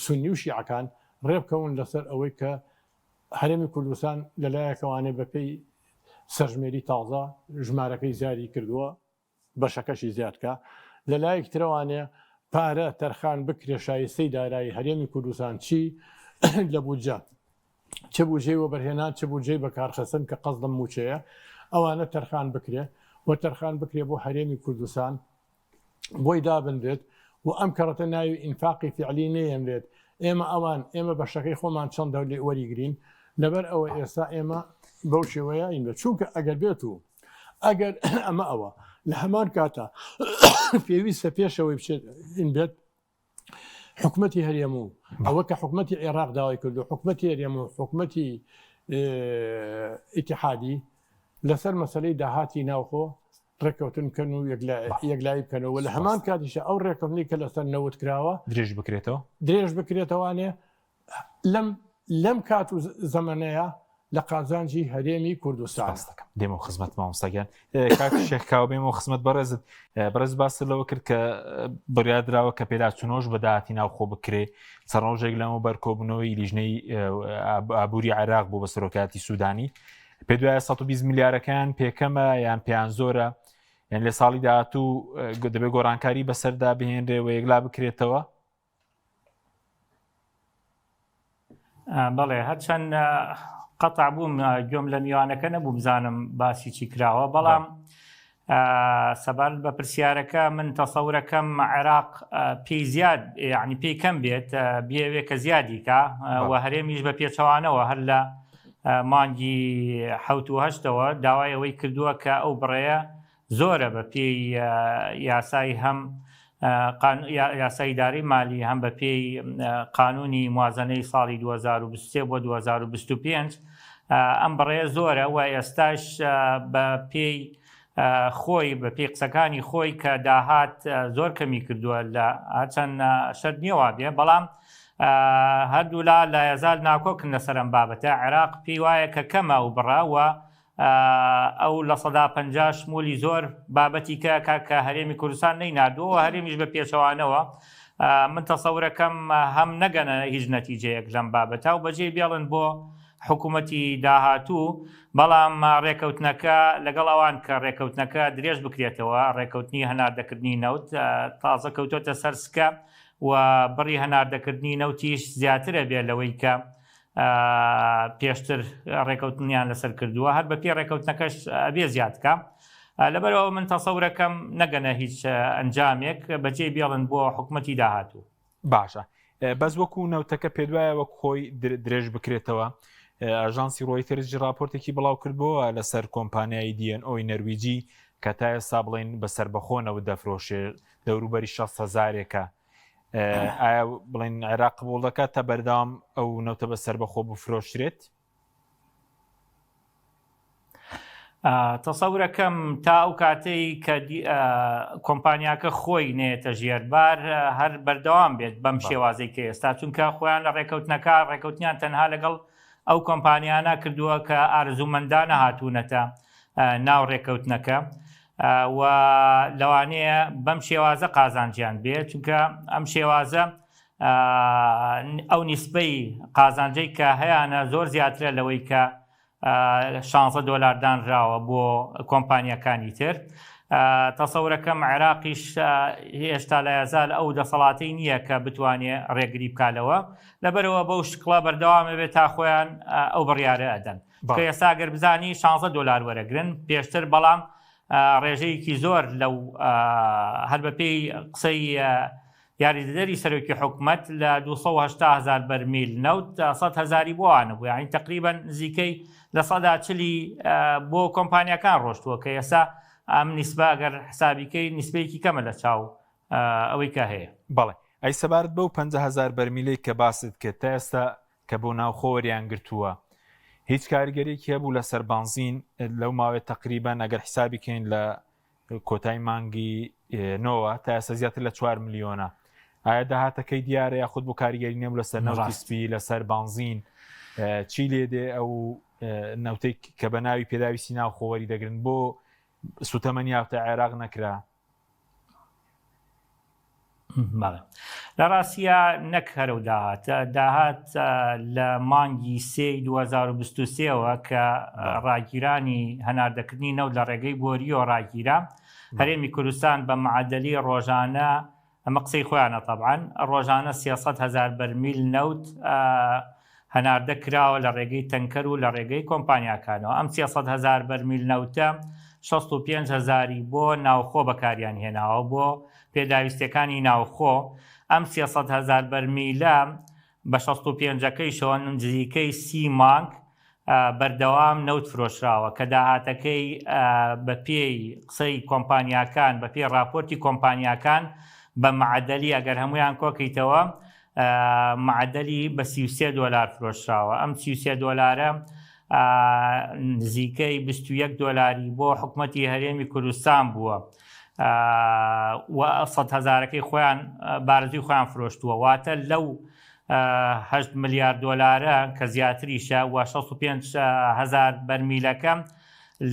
سوننی و شیعەکان ڕێبکەون لەسەر ئەوەی کە هەرێمی کوردستان لەلایەکەوانێ بەپێی سەرژمێری تازە ژمارەکەی زیادی کردووە بەشەکەشی زیاد کا، لە لایەکی ترەوانێ پارە تەرخان بکرێ شایستەی دارایی هەرێمی کوردستان چی لە بودجە چ بودجەی وەبەرهێنان چ بودجەی بەکارخستن کە قەزدم مووچەیە ئەوانە تەرخان بکرێ و تەرخان بکرێ بۆ هەرێمی کوردستان بۆی دابنرێت و ئەم کەڕەتە ناوی ئینفاقی فعلی نەیەنرێت ئێمە ئەوان ئێمە بەشەکەی خۆمان چەندە لێ وەریگرین لەبەر ئەوە ئێستا ئێمە بەو شێوەیە این بێت چونکە ئەگەر بێت و ئەگەر ئەمە ئەوە لە هەمان کاتە پێویستە پێشەوەی بچێت این بێت حکومەتی هەرێم و ئەوە کە حکومەتی عێراق داوای کردو حکومەتی هەرێم و حکومەتی ئیتحادی لەسەر مەسلەی داهاتی ناوخۆ ڕێککەوتن بکەن و یەکلایی بکەنەوە لە هەمان کاتیشە ئەو ڕێککەوتنی کە لەسەر نەوت کراوە درێژ بکرێتەوە درێژ بکرێتەوانێ لەم لەم کات و زەمەنەیە. لە قازانجی هەرێمی کوردستانە. سپاست دەکەم. دێمەوە خزمەت مامۆستا گیان. کاک شێخ کاوە بێمەوە خزمەت بەڕێزت. بەڕێز باست لەوە کرد کە بڕیار دراوە کە پێداچوونەوەش بە داهاتی ناوخۆ بکرێ. چەند ڕۆژێک لەمەوبەر کۆبوونەوەی لیژنەی ئابووری عێراق بوو بە سەرۆکایەتی سوودانی. پێت وایە 120 ملیارەکەیان پێکەمە یان پێیان زۆرە؟ یان لە ساڵی داهاتوو دەبێت گۆڕانکاری بەسەردا بهێنرێ و یەکلا بکرێتەوە؟ بەڵێ هەرچەند قەتع بووم گوێم لە میوانەکە نەبوو بزانم باسی چی کراوە بەڵام سەبارەت بە پرسیارەکە من تەسەورەکەم عێراق پێی زیاد یعنی پێی کەم بێت بێوێ کە زیادیکە و هەرێمیش بە پێچەوانەوە هەر لە مانگی حوت و هەشتەوە داوای ئەوەی کردووە کە ئەو بڕەیە زۆرە بە پێی یاسای هەم یاسای ئیدارەی مالی هەم بە پێی قانونی موازنەی ساڵی 2023 بۆ 2025 ئەم بڕەیە زۆرە و ئێستاش بە پێی خۆی بە پێی قسەکانی خۆی کە داهات زۆر کەمی کردووە لە چەند شەرت نییە وابێ بەڵام هەردوولا لایەزال ناکۆکن لەسەر ئەم بابەتە عێراق پێی وایە کە کەمە و بڕە و ئەو 50% شمولی زۆر بابەتی کە کە کە هەرێمی کوردستان نەیناردووە و هەرێمیش بە پێچەوانەوە من تەسەورەکەم هەم نەگەنە هیچ نەتیجەیەک لەم بابەتە و بەجێی بێڵن بۆ حکوومەتی داهاتوو بەڵام ڕێکەوتنەکە لەگەڵ ئەوان کە ڕێکەوتنەکە درێژ بکرێتەوە ڕێکەوتنی هەناردەکردنی نەوت تازە کەوتۆتە سەر سکە و بڕی هەناردەکردنی نەوتیش زیاترە بێ لەوەی کە پێشتر ڕێکەوتنیان لەسەر کردووە هەر بە پێ ڕێکەوتنەکەش ئەبێ زیادکە لەبەرەوە من تەسەورەکەم نەگەنە هیچ ئەنجامێک بەجێ بێڵن بۆ حکوومەتی داهاتوو. باشە بەس وەکو نەوتەکە پێدوایە وەک خۆی درێژ بکرێتەوە ئاژانسی ڕۆیتەرزی راپۆرتێکی بڵاو کردبووە لەسەر کۆمپانیای DNO ی نەرویجی کە تا ئێستا بڵین بە سەربەخۆ نەوت دەفرۆشێ دەوروبەری 6 هەزارێکە ئایا بڵین عێراق قبوڵ دەکات تا بەردەوام ئەو نەوتە بە سەربەخۆ بفرۆشرێت؟ تەسەورەکەم تا ئەو کاتەی کە کۆمپانیاکە خۆی نێتە ژێربار هەر بەردەوام بێت بەم شێوازەی کە ئێستا چونکە خۆیان لە ڕێکەوتنەکە ڕێکەوتنیان تەنها لەگەڵ ئەو کۆمپانیانە کردووە کە ئارزومەندانە هاتوونەتە ناو ڕێکەوتنەکە و لەوانەیە بەم شێوازە قازانجیان بێت چونکە ئەم شێوازە ئەو نیسبەی قازانجەی کە هەیانە زۆر زیاترە لەوەی کە 16 دۆلار دانراوە بۆ کۆمپانیەکانی تر تەسەورەکەم عێراقیش هێشتا لە یازال ئەو دەسەڵاتی نییە کە بتوانێ ڕێگری بکالەوە لەبەرەوە بەو شکڵە بەردەوامە بێت تا خۆیان ئەو بڕیارە ئەدەن کە ئێستا گەر بزانی 16 دۆلار وەرەگرن پێشتر بەڵام ڕێژەیەکی زۆر لەو هەر بەپێی قسەی یاریدەدەری سەرۆکی حکومەت لە 280 هەزار بەرمیل نەوت 100 هەزاری بۆ ئەوانە بوو یانی تقریبا نزیکەی لە سەدا چلی بۆ کۆمپانیاکان ڕۆشتووە کە ئێستا ئەم نیسبە ئەگەر حسابیکەی نیسبەیەکی کەمە لە چاو ئەوەی کە هەیە. بەڵێ ئەی سەبارەت بەو 50 هەزار بەرمیلەی کە باست کرد تا ئێستا کە بۆ ناوخۆ وەریان گرتووە هیچ کاریگەریەکی هەبوو لەسەر بانزین لەو ماوەیە تقریبا ئەگەر حسابی کەین لە کۆتای مانگی نۆوە تا ئێستا زیاتر لە 4 ملیۆنە ئایا داهاتەکەی دیارە یاخود بۆ کاریگەری نەبوو لەسەر نەوتی سپی لەسەر بانزین چی لێ دێ ئەو نەوتێک کە بە ناوی پێداویستی ناوخۆوەری دەگرن بۆ سوتەمەنی یافتە عێراق نەکرا بەڵێ لە ڕاستیا نەک هەرە و داهات داهات لە مانگی سێ 2023ەوە کە ڕاگیرانی هەناردەکردنی نەوت لە ڕێگەی بۆریەوە ڕاگیرا هەرێمی کوردستان بە معدلی ڕۆژانە ئەمە قسەی خۆیانە تەبعەن ڕۆژانە 300 هزار بەرمیل نەوت هەناردە کراوە لە ڕێگەی تەنکەر و لە ڕێگەی کۆمپانیاکانەوە. ئەم 300 هەزار بەرمیل نەوتە 65 هەزاری بۆ ناوخۆ بەکاریان هێناوە بۆ پێداویستیەکانی ناوخۆ. ئەم 300 هەزار بەرمیلە بە 65 ەکەیشەوە نزیکەی سی مانگ بەردەوام نەوت فرۆشراوە کە داهاتەکەی بە پێی قسەی کۆمپانیاکان بە پێی ڕاپۆرتی کۆمپانیاکان بە معەدەلی ئەگەر هەمویان کۆکەیتەوە معەدەلی بە 33 دۆلار فرۆشراوە ئەم 33 دۆلارە نزیکەی 21 دۆلاری بۆ حکومەتی هەرێمی کوردستان بووە و سە هزارەکەی خۆیان بارزوی خۆیان فرۆشتووە واتە لەو. هەشت ملیار دۆلارە کە زیاتریشە و 65 هەزار بەرمیلەکە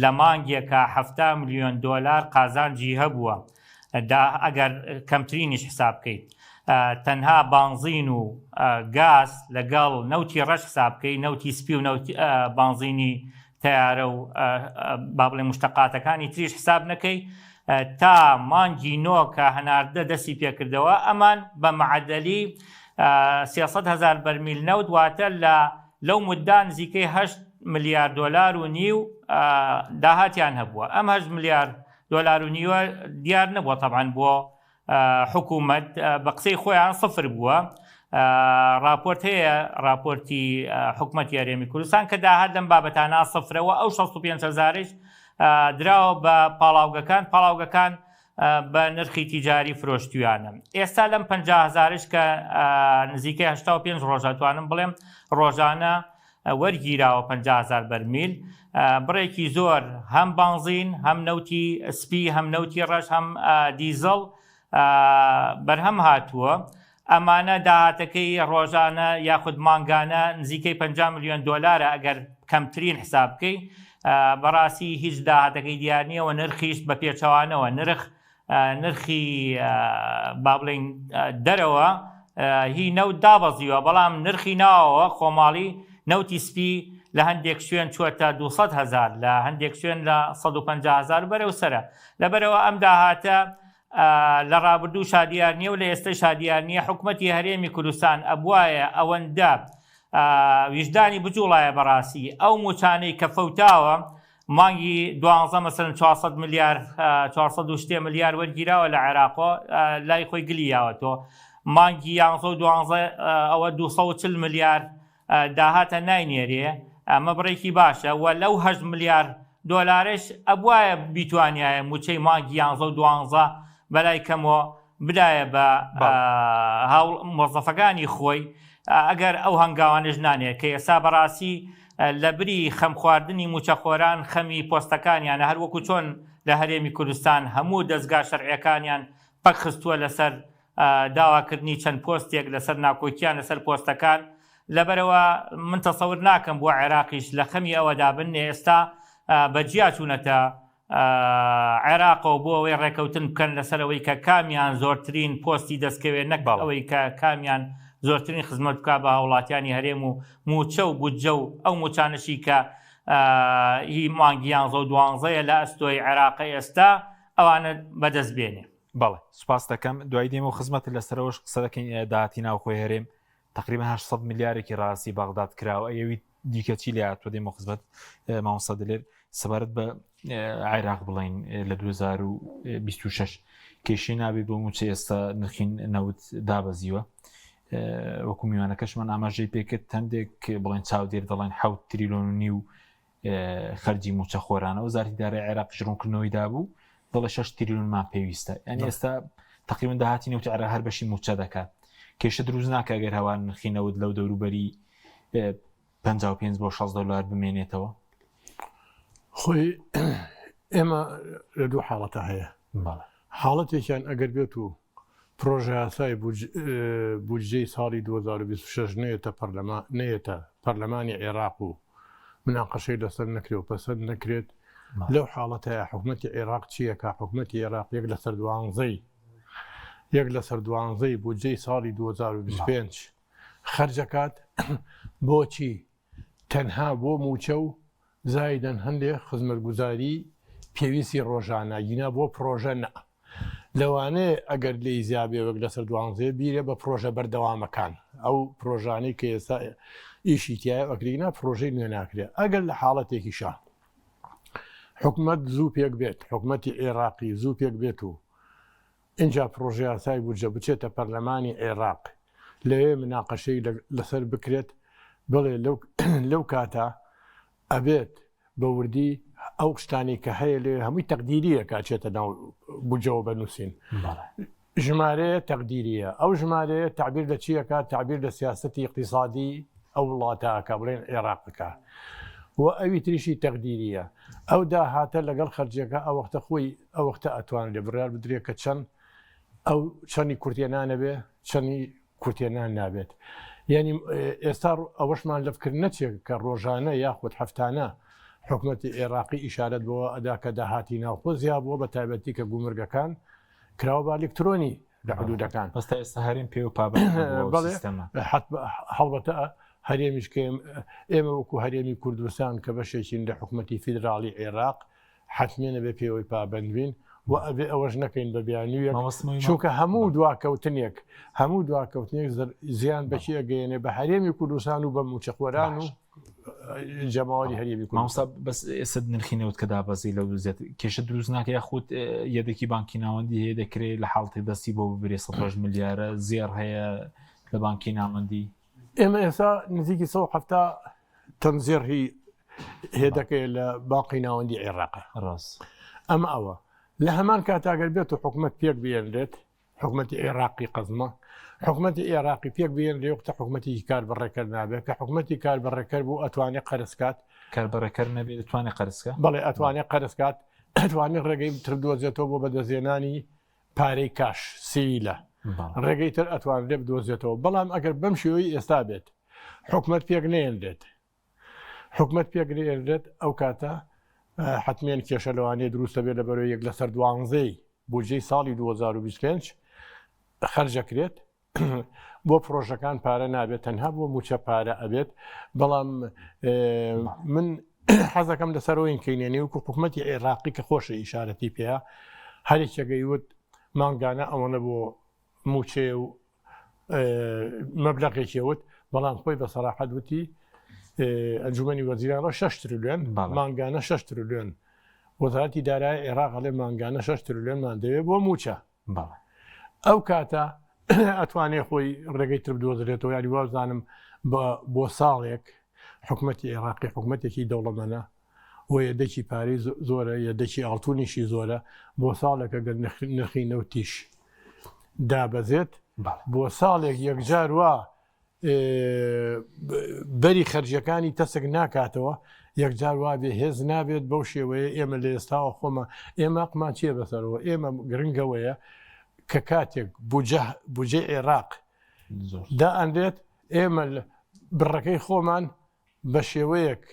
لە مانگێکا 70 ملیۆن دۆلار قازانجی هەبووە دا ئەگەر کەمترینیش حساب بکەیت تەنها بانزین و گاز لەگەڵ نەوتی ڕەش حساب بکەی نەوتی سپی و نەوتی بانزینی تەیارە و با بڵێ مشتەقاتەکانی تریش حساب نەکەی تا مانگی نۆ کە هەناردە دەستی پێکردەوە ئەمان بە معەدەلی 300 هزار بەرمیل نەوت واتە لە لەو مددا نزیکەی 8 ملیار دۆلار و نیو داهاتیان هەبووە ئەم 8 ملیار دۆلار و نیوە دیار نەبووە تەبعەن بۆ حکوومەت بە قسەی خۆیان سفر بووە راپۆرت هەیە راپۆرتی حکوومەتی هەرێمی کوردستان کە داهات لەم بابەتانە سفرەوە ئەو 65 هزارش دراوە بە پاڵاوگەکان پاڵاوگەکان بە نرخی تیجاری فرۆشتویانە ئێستا لەم 50 هزارش کە نزیکەی 85 ڕۆژە توانم بڵێم ڕۆژانە وەرگیراوە 50 هزار بەرمیل بڕێکی زۆر هەم بانزین هەم نەوتی سپی هەم نەوتی ڕەش هەم دیزڵ بەرهەم هاتووە ئەمانە داهاتەکەی ڕۆژانە یاخود مانگانە نزیکەی 50 میلیۆن دۆلارە ئەگەر کەمترین حساب بکەی بەڕاستی هیچ داهاتەکەی دیار نییە و نرخیش بە پێچەوانەوە نرخ نرخی با بڵێین دەرەوە هی نەوت دابەزیوە بەڵام نرخی ناوەوە خۆماڵی نەوتی سپی لە هەندێک شوێن چووەتە 200 هزار لە هەندێک شوێن لە 150 هزار بەرەو سەرە لەبەرەوە ئەم داهاتە لە ڕابردوو شادیار نییە و لە ئێستا شادیار نییە حکوومەتی هەرێمی کوردستان ئەبواە ئەوەندە ویژدانی بجوڵایە بەڕاستی ئەو موچانەی کە فەوتاوە مانگی دوانزە مەسەلەن 400 ملیار 400 و شتێ ملیار وەرگیراوە لە عێراقۆ لای خۆی گلی یاوەتەوە مانگی یانزە و دوانزە ئەوە 240 ملیار داهاتە ناینێرێ ئەمە بڕێکی باشە و لەو 8 ملیار دۆلارش ئەبواە بیتوانایە موچەی مانگی یانزە و دوانزە بەلای کەمەوە بدایە بە هاوڵ مۆزەفەکانی خۆی ئەگەر ئەو هەنگاوانش نانێت کە ئێستا بەڕاستی لەبری خەمخواردنی مووچەخۆران خەمی پۆستەکانیانە هەر وەکو چۆن لە هەرێمی کوردستان هەموو دەزگا شەرعیەکانیان پەکخستووە لەسەر داواکردنی چەند پۆستێک لەسەر ناکۆکیان لەسەر پۆستەکان لەبەرەوە من تەسەور ناکەم بۆ عێراقیش لە خەمی ئەوەدا بن ئێستا بە جیا چوونەتە عێراقەوە بۆ ئەوەی ڕێکەوتن بکەن لەسەر ئەوەی کە کامیان زۆرترین پۆستی دەستکەوێت نەک ئەوەی کە کامیان زۆرترین خزمەت بکا بە هاوڵاتیانی هەرێم و مووچە و بودجە و ئەو مووچانەشی کە هی مانگی یانزە و دوانزەیە لە ئەستۆی عێراقە ئێستا ئەوانە بەدەست بێنێ. بەڵێ سوپاست دەکەم دوای دێمەوە خزمەتت لەسەرەوەش قسە دەکەین داهاتی ناوخۆی هەرێم تقریبا 800 ملیارێکی ڕاستی بەغداد کراوە ئەوی دیکە چی لە هاتووە دێمە خزمەت مامۆستا دلێر سەبارەت بە عێراق بڵین لە 2026 کێشەی نابێت بۆ موچە ئێستا نرخی نەوت دابەزیوە وەکو میوانەکەشمان ئاماژەی پێکرد هەندێک بڵێن چاودێر دەڵێن حوت تریلۆن و نیو خەرجی موچە خۆرانە وەزارەتی دارای عێراق ڕوونکردنەوەی دابوو دەڵێ 6 تریلیۆنمان پێویستە یعنی ئێستا تقریبا داهاتی نەوتی عێراق هەر بەشی موچە دەکات کێشە دروست ناکە گەر هەوان نرخی نەوت لەو دەوروبەری 55 بۆ 60 دلار بمێنێتەوە خۆی ئێمە لە دوو حاڵەتە هەیە حاڵەتێکیان ئەگەر بێت و پڕۆژەیاسای بودجەی ساڵی 2026 نەیەتە پەرلەمان نەیەتە پەرلەمانی عێراق و مناقەشەی لەسەر نەکرێ و پەسەند نەکرێت لەو حاڵەتەیە حکومەتی عێراق چیەکە حکومەتی عێراق یەک لەسەر دوانزەی یەک لەسەر دوانزەی بودجەی ساڵی 2025 خەرجەکات بۆچی تەنها بۆ مووچە و زایدەن هەندێ خزمەتگوزاری پێویستی ڕۆژانە گینا بۆ پڕۆژە نا لەوانەیە ئەگەر لێی زیابێ وەک لەسەر دوانزێ بیرێ بە پڕۆژە بەردەوامەکان ئەو پڕۆژانەی کە ئێستا ئیشی تایە ئەکرینا پڕۆژەی نوێ ناکرێت ئەگەر لە حاڵەتێکیشا حکومەت زوو پێک بێت حکومەتی عێراقی زوو پێک بێت و ئینجا پڕۆژەیاسای بودجە بچێتە پەرلەمانی عێراق لەوێ مناقەشەی لەسەر بکرێت بڵێ لەو کاتە ئەبێت بە وردی ئەو شتانەی کە هەیە لێ هەمووی تەقدیریە کە ئەچێتە ناو بودجەوە بە نووسین ژمارەیە تەقدیریە ئەو ژمارەیە تعبیر لە چیەکە تعبیر لە سیاستی اقتصادی ئەو وڵاتە ئەکا بڵێن عێراق بکە و ئەوی تریشی تەقدیریە ئەو داهاتە لەگەڵ خەرجیەکە ئەو وەختە خۆی ئەو وەختە ئەتوانرێ بڕیار بدرێت کە چەند ئەو چەنی کورتێنانەبێ چەنی کورتێنان نابێت. یعنی ئێستا ئەوەشمان لە فکر نەچێت کە ڕۆژانە یاخود هەفتانە حکومەتی عێراقی ئیشارەت بەوە ئەدا کە داهاتی ناوخۆ زیا بووە بە تایبەتی کە گومرگەکان کراوە بە ئەلکترۆنی لە حدودەکان. بەس تا ئێستا هەرێم پێوە پابەند نەبووە ئەو سیستەمە. هەڵبەتە هەرێمیش کە ئێمە وەکو هەرێمی کوردستان کە بەشێکین لە حکومەتی فیدراڵی عێراق حەتمێ نەبێ پێوەی پابەند بین و ئەبێ ئەوەش نەکەین بە بیانوویەک چونکە هەموو دواکەوتنێک هەموو دواکەوتنێک زیان بەچی ئەگەیەنێ بە هەرێمی کوردستان و بە موچەخۆران و جەماوەری هەرێمی کوردستان بەس ئێستا نرخی نەوت کە دابەزی لەو زیاتر کێشە دروست ناکە یاخود یەدەکی بانکی ناوەندی هەیە دەکرێت لە حاڵتی دەستی بۆ ببرێ 100 ملیارە زێڕ هەیە لە بانکی ناوەندی ئێمە ئێستا نزیکی 170 تەن زێڕ هی هێدەکەی لە باقی ناوەندی عێراقە ڕاست ئەمە ئەوە لە هەمان کاتاگەر بێت و حکومت پێک بێنرێت حکومەتی عێراقی قەزمە حکومەتی عێراقی پێک بێنرێ وقتە حکومەتی کار بەڕێکەر نابێت کە حکومەتی کار بەڕێکەر بوو ئەتوانێت قەرزکات کار بەڕێکەر نەبێت دەتوانێت قەرزکە بەڵێ ئەتوانێت قەرزکات ئەتوانێت ڕێگەی تر بدۆزێتەوە بۆ بەدەستهێنانی پارەی کاش سیلە ڕێگەی تر ئەتوانرێ بدۆزێتەوە بەڵام ئەگەر بەم شێوەی ئێستا بێت حکومەت پێک نێنرێت حکومەت پێک نێنرێت ئەو کاتە حتمێن کێشە لەوانەیە دروستە بێت لە بەرەوە یەک لەسەر دوانزەی بودجەی ساڵی 2025 خەرجەکرێت بۆ پرۆژەکان پارە نابێت تەنها بۆ موچە پارە ئەبێت بەڵام من حەزەکەم لەسەرەوەین کەینێنی وکو حکوومەتتی عێراقی کە خۆشە ئیشارەتی پێەیە هەرێکێگەی وت مانگانە ئەوەنە بۆ موچەیە و مەبلەغێکی وت بەڵام خۆی بە سەراحەت وتی ئەنجومەنی وەزیران ڕە 6 تریلیۆن مانگانە 6 تریلیۆن وەزارەتی دارایی عێراق ئەڵێ مانگانە 6 تریلیۆنمان دەوێت بۆ موچە ئەو کاتە ئەتوانێ خۆی ڕێگەی تر بدۆزرێتەوە یاری وازانم بۆ ساڵێک حکوومەتتی عێراقی حکوومەتێکی دەوڵەمەنە و یەدەکی پارەی زۆرە یەدەکی ئاڵتونیشی زۆرە بۆ ساڵێکە گەر نرخی نەوتیش دابەزێت بۆ ساڵێک یەکجار وا بەری خەرجیەکانی تەسک ناکاتەوە یەکجار وابێ هێز نابێت بەو شێوەیە ئێمە لە ئێستاوە خۆمە ئێمە قمان چیە بەسەرەوە ئێمە گرنگەوەیە کە کاتێک بجێ عێراق دائەنرێت ئێمە بڕەکەی خۆمان بە شێوەیەک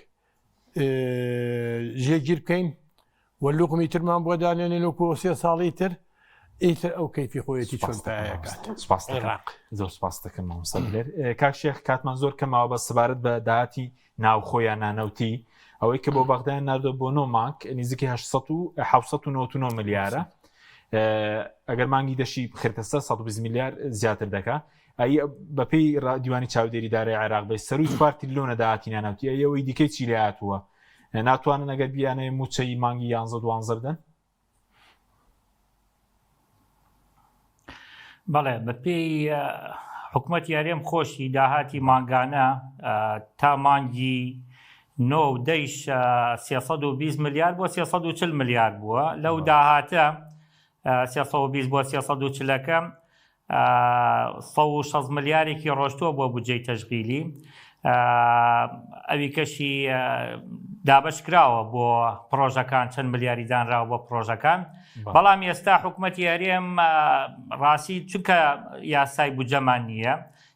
جێگیر بکەین و لوقمی ترمان بۆ دانێنن وەکو سێ ساڵی تر ئیتر ئەو کەیفی خۆیەتی چۆن پایەکات سپاس عێراق زۆر سپاس دەکەم مامۆستا دلێر کاک شێخ کاتمان زۆر کەماوە بە سەبارەت بە داهاتی ناوخۆ یان نانەوتی ئەوەی کە بۆ بەغدایان ناردووە بۆ نۆ مانگ نزیکەی 799 ملیارە ئەگەر مانگی دەشی بخرێتە سەر 120 ملیار زیاتر دەکا ئەی بەپێی دیوانی چاودێری دارای عێراق بێت سەروی 4 تریلیۆنە داهاتی نانەوتی ئەی ئەوەی دیکەی چی لێ هاتووە ناتوانن ئەگەر بیانەوێ مووچەی مانگی یانزە دوانزە بدەن؟ بەڵێ بەپێی حکوومەت یارێم خۆشی داهاتی مانگانە تا مانگی نۆ و دەیش 320 ملیار بۆ 340 ملیار بووە لەو داهاتە 320 بۆ 340ەکە 160 ملیارێکی ڕۆشتووە بۆ بودجەی تەشغیلی ئەوی کەشی دابش کراوە بۆ پرۆژەکان چەند ملیاری دانراوە بۆ پرۆژەکان بەڵام ئێستا حکوومەتی هەرێم ڕاستی چونکە یاسای بودجەمان نییە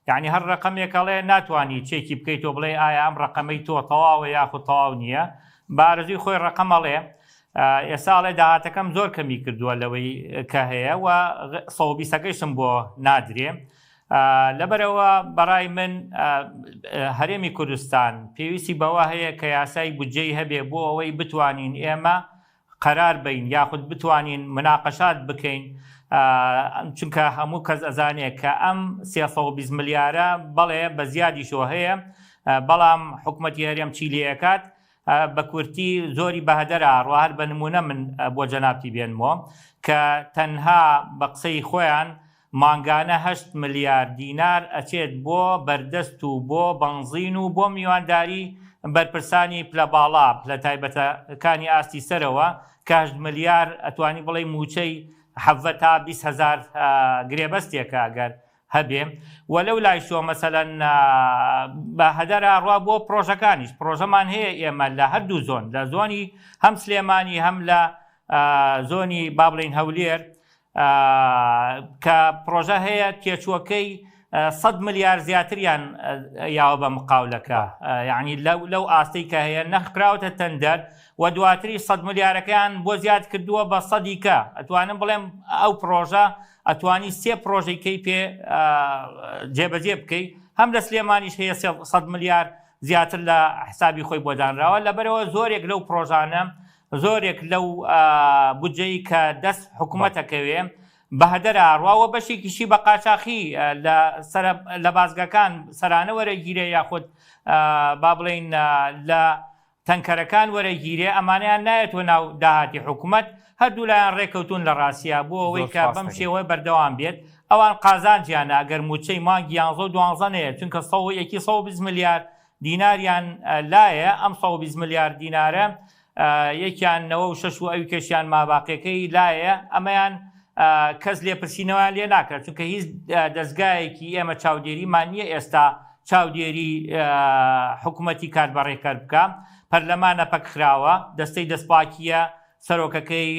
یعنی هەر ڕقمێکەڵێ ناتوانانی چێکی بکەیت تۆ بڵێ ئایا ئەم ڕقەمەی تۆ تەواوە یاخود تەواو نییە بارزوی خۆی ڕقەمەڵێ ئێستا ئەڵێ داهاتەکەم زۆر کەمی کردووە لەوەی کە هەیە و سەوبیسەکەیشم بۆ نادرێ لەبەرەوە بەڕای من هەرێمی کوردستان پێویستی بەوە هەیە کە یاسای بودجەی هەبێ بۆ ئەوەی بتوانین ئێمە قەرار بین یاخود بتوانین مناقەشات بکەین چونکە هەموو کەس ئەزانێ کە ئەم 320 ملیارە بەڵێ بە زیادیشەوە هەیە بەڵام حکوومەتی هەرێم چی لێکات بە کورتی زۆری بەهەدەرە ئەڕوا هەر بە نمونە من بۆ جەنابتی بێنمەوە کە تەنها بە قسەی خۆیان مانگانە هەشت ملیار دینار ئەچێت بۆ بەردەست و بۆ بەنزین و بۆ میوانداری بەرپرسانی پلە باڵا پلە تایبەتەکانی ئاستی سەرەوە کە هەشت ملیار ئەتوانی بڵێی موچەی حەڤە تا 20 هەزار گرێبەستێکە ئەگەر هەبێ و لەو لایشەوە مەسەلەن بە هەدەر ئاڕوا بۆ پرۆژەکانیش پرۆژەمان هەیە ئێمە لە هەردوو زۆن لە زۆنی هەم سلێمانی هەم لە زۆنی با بڵین هەولێر کە پرۆژە هەیە تێچووەکەی. سەد ملیار زیاتریان یاوە بە مقاولەکە یعنی لەو ئاستەی کە هەیە نەخراوتە تەندەر و دواتری سەد ملیارەکەیان بۆ زیاد کردووە بە سەدی کە ئەتوانم بڵێم ئەو پرۆژە ئەتوانی سێ پرۆژەی کەی پێ جێبەجێ بکەی هەم لە سلێمانیش هەیە 100 ملیار زیاتر لە حسابی خۆی بۆ دانراوە لەبەرەوە زۆرێک لەو پرۆژانە زۆرێک لەو بودجەی کە دەست حکوومەتەکەوێ بە هەدەر ئاڕوا و بەشێکیشی بە قاچاخی لە سەرە لە بازگەکان سەرانە وەرەگیرێ یاخود با بڵێین لە تەنکەرەکان وەرەگیرێ ئەمانەیان نایەتەوە ناو داهاتی حکوومەت هەردوولایان ڕێکەوتون لە ڕاستیا بۆ ئەوەی زۆر کە سپاس بەم دەکەین. شێوە بەردەوام بێت ئەوان قازانجیانە ئەگەر مووچەی مانگی یانزە و دوانزە نەیەت چونکە سەد و یەکی 120 ملیار دیناریان لایە ئەم 120 ملیار دینارە یەکیان 96 و ئەوی کەشیان ماباقیەکەی لایە ئەمەیان کەس لێپرسینەوەیان لێ ناکرێت چونکە هیچ دەستگایەکی ئێمە چاودێریمان نییە ئێستا چاودێری حکوومەتی کار بەڕێکەر بکە پەرلەمانە پەکخراوە دەستەی دەستپاکیە سەرۆکەکەی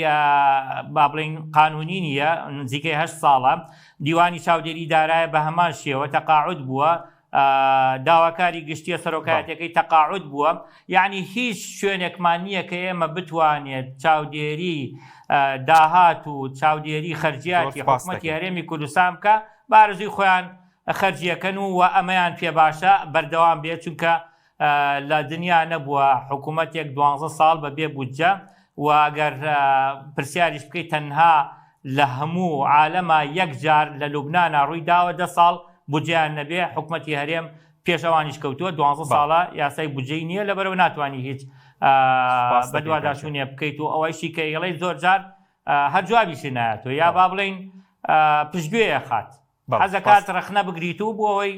با بڵین قانونی نییە نزیکەی هه ساڵە دیوانی چاودێری دارایە بە هەمان شێوە تەقاعد بووە داواکاری گشتیە سەرۆکایەتەکەی تەقاعد بووە یعنی هیچ شوێنێکمان نییە کە ئێمە بتوانێت چاودێری داهات و چاودێری خەرجیاتی حکوومەتی هەرێمی کوردستان بکە بارزوی خۆیان خەرجیەکەن و و ئەمەیان پێ باشە بەردەوام بێت چونکە لە دنیا نەبووە حکوومەتێک دوانزە ساڵ بە بێ بودجە و ئەگەر پرسیاریش بکەیت تەنها لە هەموو عالەما یەک جار لە لوبنانا ڕووی داوە دە ساڵ بودجەیان نەبێ حکومەتی هەرێم پێش ئەوانیش کەوتووە دوانزە ساڵە یاسای بودجەی نییە لەبەرەوە ناتوانانی هیچ بەدواداچوونێ بکەیت و ئەوەیشی کە ئێڵەی زۆر جار هەر جوابیشی نایەتەوە یا با بڵێین پشتگوێ ئەخات حەزەکات ڕەخنە بگریت و بۆ ئەوەی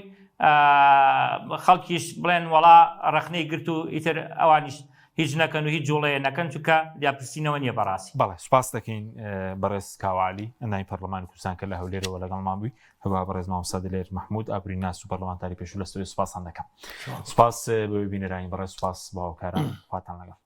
خەڵکیش بڵێن وەڵا ڕەخنەی گرت و ئیتر ئەوانیش هیچ نەکەن و هیچ جوڵەیە نەکەن چونکە لێپرسینەوە نییە بەڕاستی. بەڵێ سوپاس دەکەین بەڕێز کاوالی ئەندامی پەرلەمانی کوردستان کە لە هەولێرەوە لەگەڵمان بووی هەروەها بەڕێز مامۆستا دلێر مەحمود ئابووری ناس و پەرلەمانتاری پێشوو لە ستۆدیۆ سوپاسان دەکەم سوپاس بۆ بینەرانی بەڕێز سوپاس بۆ هاوکاران خواتان لەگەڵ.